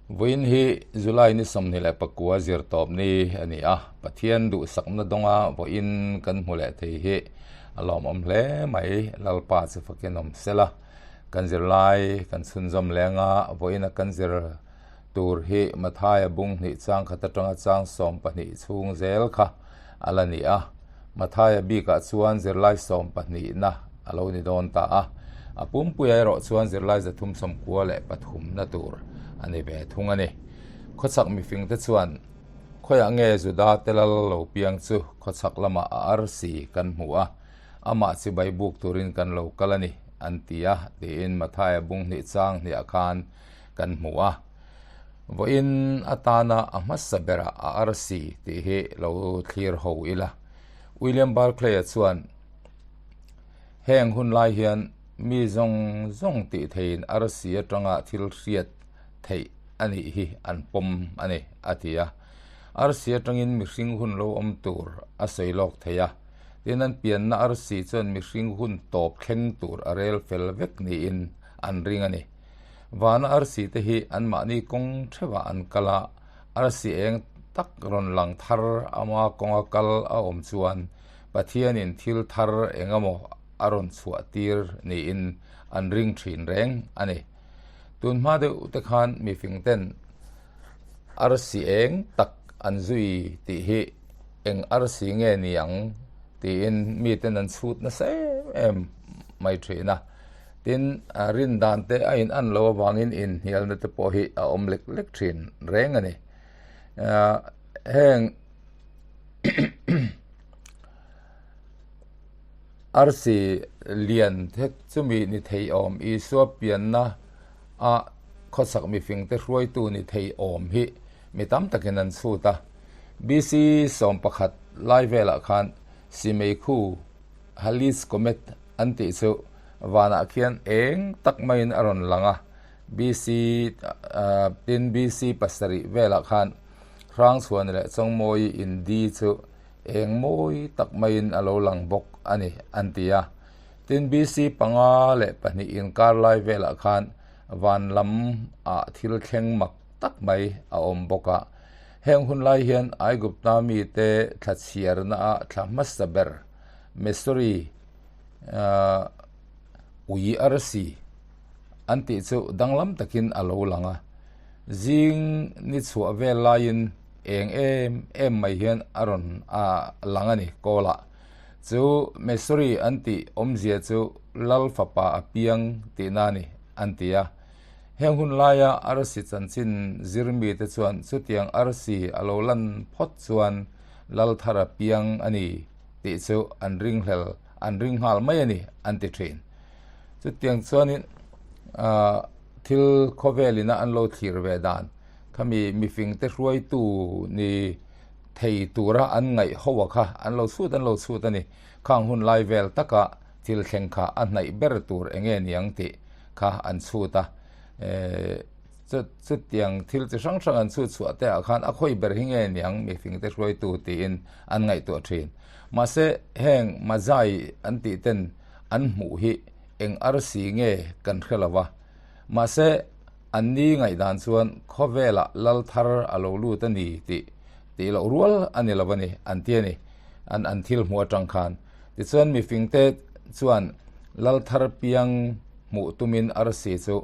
Vawiin hi July ni 29 zir tawp ni a ni a, Pathian duhsakna dawnga vawiin kan hmu leh thei hi a lawmawm hle mai. Lalpa chu fakin awm sela, kan zirlai kan chhunzawm leng a, vawiina kan zir tur hi Mathaia bung hnih chang khat atanga chang 12 chhung zel kha a la ni a. Mathaia bikah chuan zirlai sawmpahnihna a lo ni dawn ta a, a pumpuia erawh chuan zirlai 393 na tur a ni ve thung a ni. Khawchhak mifingte chuan, Khawiah nge Juda te lal lo piang chu khawchhak lamah a arsi kan hmu a, amah chibai buk turin kan lo kal a ni, an ti a, tiin Mathaia bung hnih chang hniah khan kan hmu a. Vawiin atana a hmasa berah a arsi tih hi lo thlir ho ila. William Barclay-a chuan, Heng hun lai hian mi zawng zawng tih theiin arsi atanga thil hriat theih a nih hi an pawm a ni, a ti a. Arsi atangin mihring hun lo awm tur a sawi lawk thei a. Tin, an pianna arsi chuan mihring hun tawp thleng tur a rel fel vek niin an ring a ni. Vana arsi te hi anmahni kawng theuhah an kal a, arsi eng tak rawn lang thar ama kawnga kal a awm chuan Pathianin thil thar eng emaw a rawn chhuah tir niin an ring thin reng a ni. Tun hma deuh te khan mifing ten arsi eng tak an zui tih hi eng arsi nge ni ang tiin miten an chhut nasa em em mai thin a. Tin, rin dan te a in an lo avangin inhnialna te pawh hi a awm lek lek thin reng a ni. Heng arsi lian thek chumi ni thei awm Isua pianna a khawsak mifingte hruaitu ni thei awm hi mi tam takin an chhut a. BC 11 lai velah khan Simeikhu Halley's Comet an tih chu vanah khian eng tak maiin a rawn lang a, BC tin BC 7 velah khan Hrangchhuan leh Chawngmawi Indi chu eng mawi tak maiin a lo lang bawk a ni an ti a. Tin BC 5 leh 2 inkar lai velah khan van lam ah thil thleng mak tak mai a awm bawk a. Heng hun lai hian Aigupta mite thla chhiarna ah thla hmasa ber Missouri ui arsi an tih chu danglam takin a lo lang a. Zing ni chhuah vel laiin eng em em mai hian a rawn lang a ni kawlah. Chu Missouri an tih awmzia chu Lal fapa a piang tihna a ni an ti a. Heng hun laia arsi chanchin zir mite chuan chutiang arsi a lo lan phawt chuan Lal thar a piang a ni tih chu an ringhlel an ring nghal mai a ni an ti thin. Chutiang chuanin thil khawvelina an lo thlir ve dan khami mifingte hruaitu ni thei tura an ngaih ho a kha an lo chhut an lo chhut a ni. Khang hun lai vel taka thil thleng kha a hnaih ber tur eng nge niang tih kha an chhut a. Chutiang thil chi hrang hrang an chhut chhuah te ah khan a khawi ber hi nge niang mifingte hruaitu tiin an ngaihtuah thin. Mahse heng Mazai an tih ten an hmuh hi eng arsi nge kan hre lo va. Mahse an ni ngaihdan chuan khawvelah lal thar a lo lut a ni tih tih loh rual a ni lo a ni an ti a ni an an thil hmuh atang khan. Tichuan mifingte chuan lal thar piang hmuh tumin arsi chu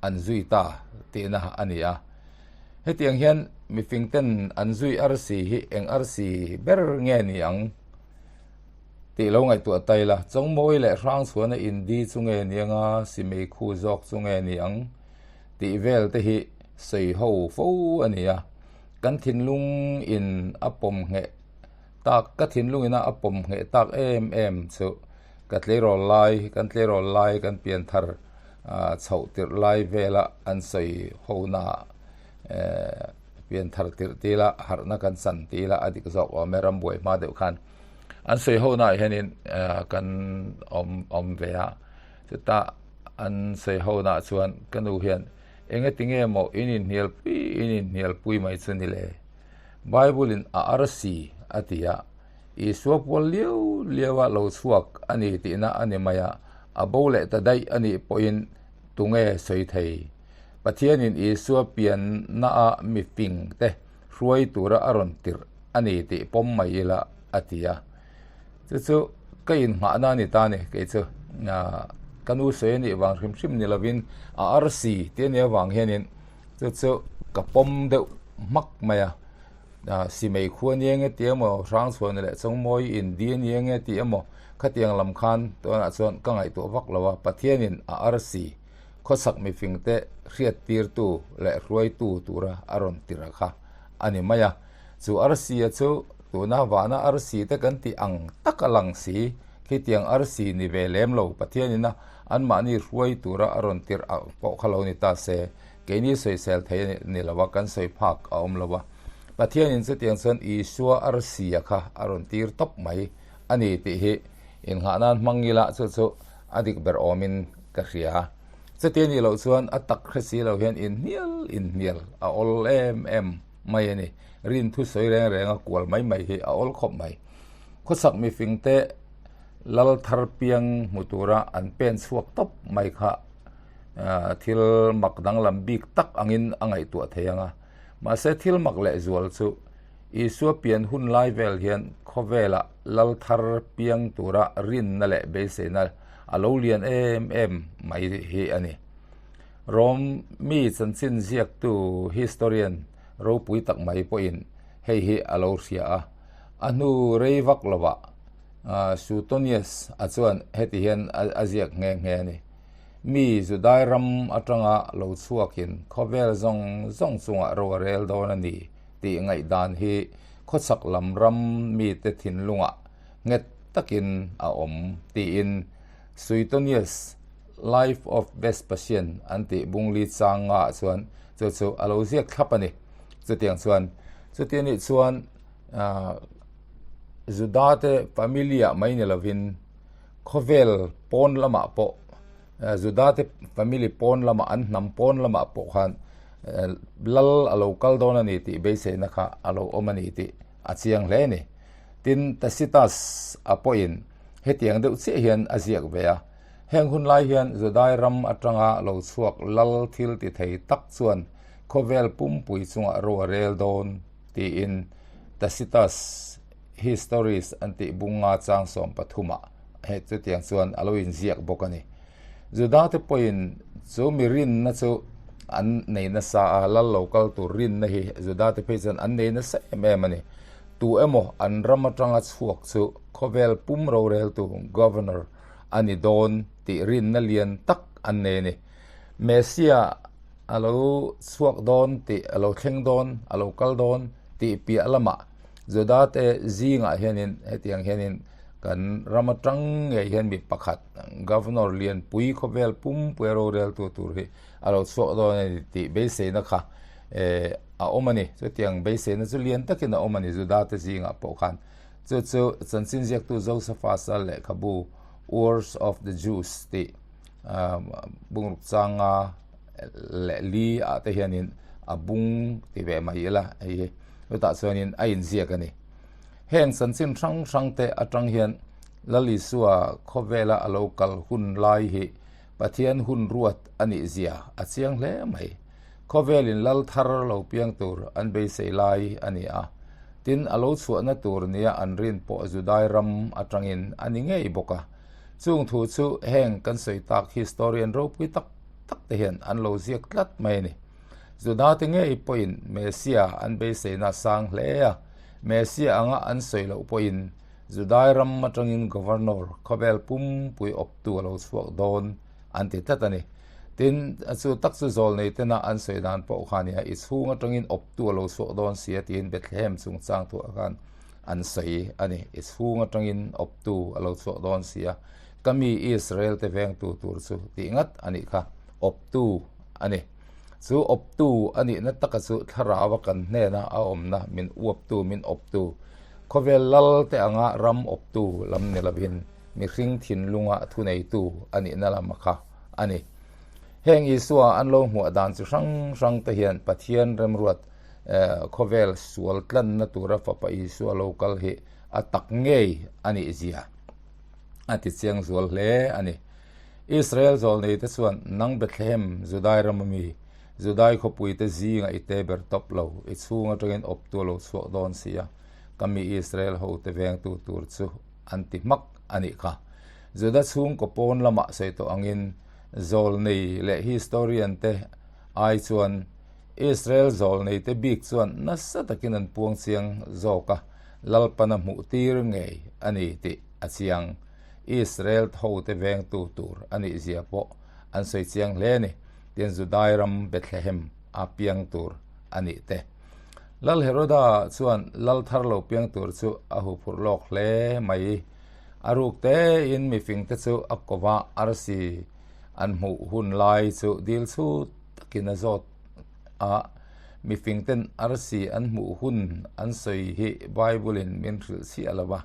an zui ta tihna a ni a. Hetiang hian mifingten an zui arsi hi eng arsi ber nge ni ang tih lo ngaihtuah ta ila, Chawngmawi leh Hrangchhuana Indi chu nge ni anga Simeikhu zawk chu nge ni ang tih vel te hi sawi ho fo a ni a. Kan thinlung in a pawm ngheh tak, ka thinlung ina a pawm ngheh tak em em chu ka tleirawl lai, kan tleirawl lai kan pian thar chhoh tirh lai vela an sawi ho na pian thar tirh tila harhna kan chan tila a dik zawk awm e rambuai hma deuh khan an sawi ho naah hianin kan awm awm ve a chutah an sawi ho naah chuan ka nu hian enge tinge maw in inhnial pui in inhnial pui mai chu ni le Bible in a arsi a ti a Isua pual liau liau a lo chhuak a ni tihna a ni mai a, a bo leh ta daih a nih pawhin tunge sawi thei? Pathianin Isua piannaah mi fingte hruai tura a rawn tirh a ni tih pawm mai ila a ti a. Chu chu ka inhmahna a ni ta a ni kei chu. Ka nu sawi a nih vang hrim hrim ni lovin a arsi tih a nih avang hianin chu chu ka pawm deuh hmak mai a. Simei khua nia nge tih emaw, Hrangchhuana leh Chawngmawi Indi a nia nge tih emaw khatiang lam khan tunah chuan ka ngaihtuah vak lo a, Pathianin a arsi khawchhak mifingte hriattirtu leh hruaitu tura a rawn tirh kha a ni mai a. Chu arsia chu tuna vana arsi te kan tih ang tak a lang si, khitiang arsi ni ve lem lo Pathianina anmahni hruai tura a rawn tirh ang pawh kha lo ni ta se, Keini sawisel thei a ni lo a, kan sawi phak a awm lo a. Pathianin chutiang chuan Isua arsia kha a rawn tir tawp mai a ni tih hi innghah nan hmang ila chu chu a dik ber awmin ka hria. Chuti a nih loh chuan a tak hre si lo hian inhnial inhnial a awl em em mai a ni. Rin thu sawi reng reng a kual mai mai hi a awl khawp mai. Khawchhak mifingte lal thar piang hmu tura an pen chhuak tawp mai kha Thil mak danglam bik tak angin a ngaihtuah thei ang a. Mahse thil mak leh zual chu Isua pian hun lai vel hian khawvelah lal thar piang tura rinna leh beiseina a lo lian em em mai hi a ni. Rom mi chanchin ziaktu historian ropui tak mai pawhin hei hi a lo hria a. A hnu rei vak lovah Suetonius a chuan heti hian a ziak nghe nghe a ni. Mi Judai ram atanga lo chhuakin khawvel zawng zawng chungah ro a rel dawn a ni tih ngaihdan hi khawchhak lam ram mite thinlungah nghet takin a awm tiin Suetonius Life of Vespasian an tih bungli chang ngaah chuan chu chu a lo ziak thlap a ni. Chutiang chuan chuti anih chuan Juda te family ah mai ni lovin Khawvel pawn lamah pawh Juda te family pawn lamah an hnam pawn lamah pawh khan lal a lo kal dawn a ni tih beiseina kha a lo awm a ni tih a chiang hle a ni. Tin, Tacitus a pawhin hetiang deuh chiah hian a ziak ve a, Heng hun lai hian Judai ram atanga lo chhuak lal thil ti thei tak chuan khawvel pumpui chungah ro a rel dawn tiin Tacitus Histories an tih bunga chang 13 ah he chutiang chuan a lo inziak bawk a ni. Juda te pawhin chu mi rinna chu an nei nasa a, lal lo kal tur rinna hi Juda te phei chuan an nei nasa em em a ni. Tu emaw an ram atanga chhuak chu khawvel pum roreltu, governor, a ni dawn tih rinna lian tak an nei a ni. Messiah a lo chhuak dawn tih, a lo thleng dawn, a lo kal dawn tih piah lamah Juda te zingah hianin hetiang hianin kan ram atang ngei hian mi pakhat Governor Lianpui khawvel pumpui a roreltu tur hi a lo chhuak dawn a ni tih beiseina kha eh a awm a ni. Chutiang beiseina chu lian takin a awm a ni Juda te zingah pawh khan. Chu chu chanchin ziaktu Josephus-a lehkhabu Wars of the Jews tih bungruk changa leh li ah te hianin a bung ti ve mai ila hei hi chutah chuanin a inziak a ni. Heng chanchin hrang hrang te atang hian Lal Isua khawvela a lo kal hun lai hi Pathian hun ruat a nih zia a chiang hle mai. Khawvelin lal thar lo piang tur an beisei lai a ni a, tin a lo chhuahna tur nia an rin pawh Judai ram atangin a ni ngei bawk a. Chung thu chu heng kan sawi tak historian ropui tak tak te hian an lo ziak tlat mai a ni. Juda te ngei pawhin Messiah an beiseina sang hle a, Messiah anga an sawi loh pawhin Judai ram atangin Governor khawvel pumpui awptu a lo chhuak dawn an ti tlat a ni. Tin, chu tak chu zawlnei tena an sawi dan pawh kha a ni a, i chhung atangin awptu a lo chhuak dawn si a tiin Bethlehem chungchang thuah khan an sawi a ni. I chhung atangin awptu a lo chhuak dawn si a, ka mi Israel te vengtu tur chu tih ngat a nih kha, awptu a ni. Chu awptu a nihna taka chu thlarau a kan hnena a awmna min uaptu, min awptu, khawvel lal te anga ram awptu lam ni lovin mihring thinlunga thuneitu a nihna lama kha a ni. Heng Isua an lo hmuah dan chi hrang hrang te hian Pathian remruat khawvel sual tlanna tura Fapa Isua lo kal hi a tak ngei a nih zia a ti chiang zual hle a ni. Israel zawlneite chuan, Nang Bethlehem, Judai rama mi, Judai khawpuite zingah i te ber tawp lo, i chhung atangin awptu a lo chhuak dawn si a, ka mi Israel hote vengtu tur chu an ti hmak a nih kha. Juda chhungkaw pawn lamah sawi tawh angin zawlnei leh historian te ai chuan Israel zawlnei te bik chuan nasa takin an puang chiang zawk a, Lalpana hmuh tir ngei a ni tih a chiang. Israel hote vengtu tur a nih zia pawh an sawi chiang hle a ni. Tin Judai ram Bethlehem a piang tur a nih te. Lal Heroda chuan lal thar lo piang tur chu a huphurh lawk hle mai. A ruk tein mifing te chu a kova arsi an hmuh hun lai chu dil chhut takin a zawt a. Mifing ten arsi an hmuh hun an sawi hi Bible in min hrilh chiah lo va.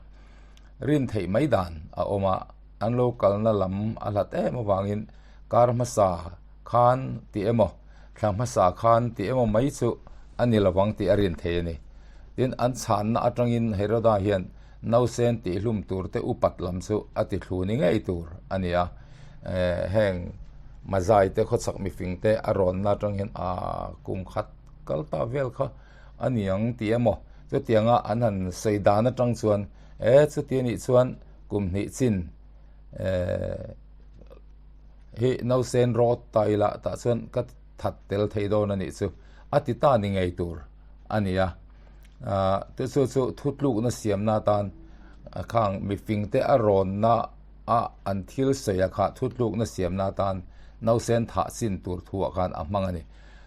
Rin theih mai dan a awm a, an lo kalna lam a hlat em avangin kar hmasa khan tih emaw, thla hmasa khan tih emaw mai chu a ni lovang tih a rin thei a ni. Tin, an chhanna atangin Heroda hian nausen tihhlum turte upat lam chu a ti thlu ni ngei tur a ni a. Heng Mazai te khawchhak mifing te a rawnna atang hian a kum khat kal ta vel kha a ni ang tih emaw chutianga an han sawi dan atang chuan e chuti anih chuan kum hnih chin hi nausen rawt ta ila tah chuan ka that tel thei dawn a nih chu a ti ta ni ngei tur a ni a te chu chu thutlukna siamna atan khang mifing te a rawnna a an thil sawi a kha thutlukna siamna atan nausen thah chin tur thu ah khan a hmang a ni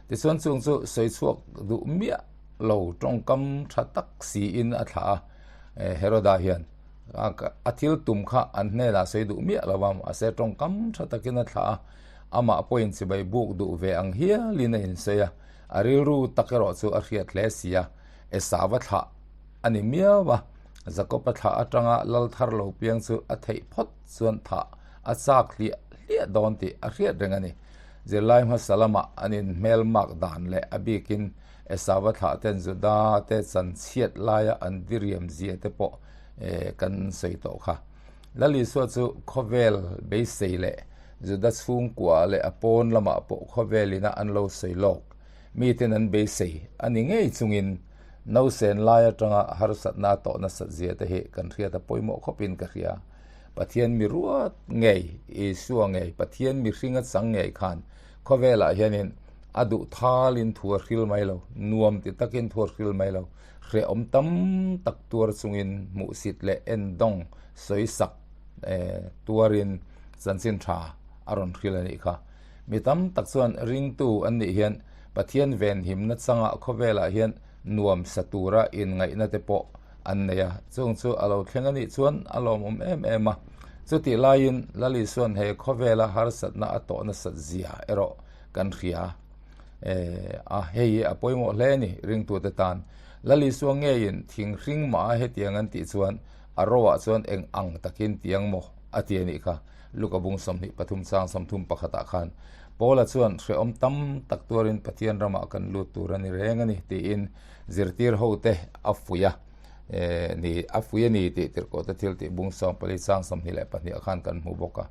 tichuan chung chu sawi chhuak duh miah lo tawngkam tha tak siin a thlah a Heroda hian A thil tum kha an hnenah sawi duh miah lo a, mahse tawngkam tha takin a thlah a, amah pawhin chibai buk duh ve ang hialin a insawi a, a rilru tak erawh chu a hriat hle si a, Esau a thlah a ni miau a, Jakob a thlah atanga lal thar lo piang chu a theih phawt chuan thah a chak hliah hliah dawn tih a hriat reng a ni. Zirlai hmasa lamah an inhmelmak dan leh a bikin Esau a thlah ten Juda te chanchhiat laia an diriam zia te pawh kan sawi tawh kha. Lal Isua chu khawvel beisei leh Juda chhungkua leh a pawn lamah pawh khawvel ina an lo sawi lawk. Miten an beisei a ni ngei chungin nausen lai atanga harsatna a tawh nasat zia te hi kan hriat a pawimawh khawpin ka hria. Pathian mi ruat ngei, Isua ngei, Pathian mihringa chang ngei khan khawvelah hianin a duh thalin thu a hril mai lo, nuam ti takin thu a hril mai lo, hrehawm tam tak tuar chungin hmuhsit leh endawng sawisak tuarin chanchin tha a rawn hril a nih kha. Mi tam tak chuan ringtu an nih hian Pathian venhimna changah khawvelah hian nuam sa tura inngaihna te pawh an nei a, chung chu a lo thleng a nih chuan a lawmawm em em a. Chutih laiin Lal Isua'n he khawvela harsatna a tawh nasat zia erawh kan hria a, hei hi a pawimawh hle a ni ringtute tan. Lal Isua ngeiin thing hring mah a hetiang an tih chuan a roah chuan eng ang takin tiang maw a ti a nih kha. Luka bung 23 chang 31 ah khan Paula chuan hrehawm tam tak tuarin Pathian ramah kan lut tur a ni reng a ni tiin zirtir hote a fuih a ni a fuih a ni tih tirhkohte thil tih bung 14 chang 22 ah khan kan hmu bawk a.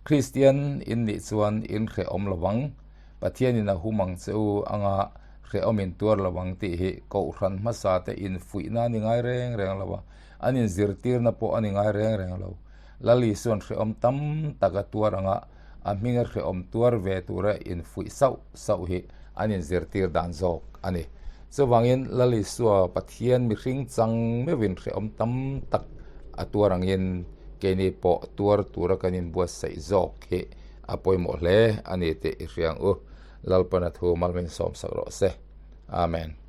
Kristian in nih chuan in hrehawm lo vang, Pathianin a hum ang che u anga hrehawm in tuar lo vang tih hi Kohhran hmasa te infuihna a ni ngai reng reng lo a, an inzirtirna pawh a ni ngai reng reng lo. Lal Isuan hrehawm tam tak a tuar anga a hminga hrehawm tuar ve tura infuih sauh sauh hi an inzirtir dan zawk a ni. Chuvangin Lal Isua Pathian mihring chang meuhin hrehawm tam tak a tuar angin keini pawh tuar tura kan inbuatsaih zawk hi a pawimawh hle a ni tih i hria ang u. Lalpana thu malmin sawmsak rawh se. Amen.